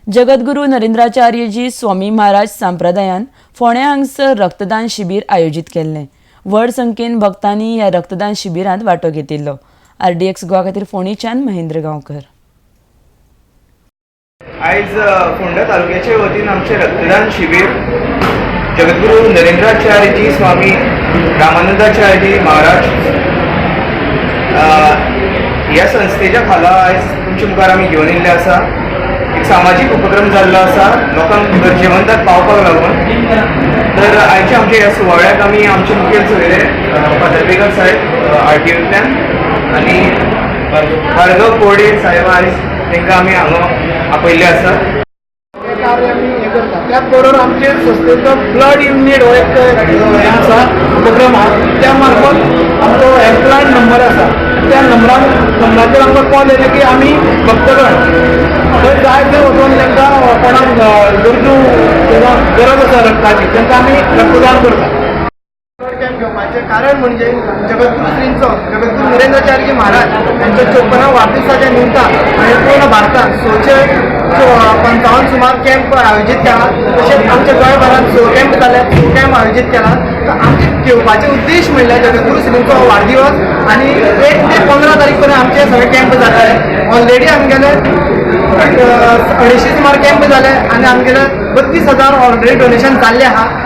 जगद्गुरू नरेंद्राचार्यजी स्वामी महाराज संप्रदायान फोंड्या हांगसर रक्तदान शिबीर आयोजीत केल्लें. व्हड संख्येन भक्तांनी ह्या रक्तदान शिबिरांत वांटो घेतिल्लो. आरडीएक्स गोवा खातीर फोंडेच्यान महेंद्र गांवकर. आयज फोंडा तालुक्याचे वतीन आमचें रक्तदान शिबीर जगद्गुरू नरेंद्राचार्यजी स्वामी रामानंदाचार्यजी महाराज ह्या संस्थेच्या खाला आयज तुमचे मुखार आमी घेवन येयल्ले आसा. एक सामाजीक उपक्रम जाल्लो आसा लोकांक गरजेवंताक पावपाक लागून. तर आयच्या आमच्या ह्या सुवाळ्याक आमी आमचे मुखेल सोयरे फादर साहेब आरटीओंतल्यान आनी भार्गव कोडे साहेब, आयज तांकां आमी हांगा आपयल्ले आसा. हे कार्य आमी हें करता. त्याच बरोबर आमचे संस्थेचो ब्लड युनीट हो एक हें आसा, उपक्रम आहा. त्या मार्फत आमचो हेल्पलायन नंबर आसा. त्या नंबराचेर आमकां कॉल येयले की आमी भक्तगण थंय जाय थंय वचून तांकां कोणाक गरजू गरज आसा रक्ताची, तांकां आमी रक्तदान करता. ब्लड कॅम्प घेवपाचें कारण म्हणजे जगद्गुरू श्रींचो, जगद्गुरू नरेंद्राचार्य महाराज यांच्या 54 वाढदिवसाच्या निमतान आनी पूर्ण भारतांत 655 सुमार कॅम्प आयोजीत केला. तशेंच आमच्या गोंयभरांत स कॅम्प जाले, स कॅम्प आयोजीत केला. तर आमचे घेवपाचे उद्देश म्हणल्यार जगद्गुरू श्रींचो हो वाढदिवस आनी 1 ते 15 तारीख पर्यंत आमचे सगळे कॅम्प जातले. ऑलरेडी आमगेले 250 सुमार कॅम्प जाले आनी आमगेले 32,000 ऑलरेडी डोनेशन जाल्लें आहा.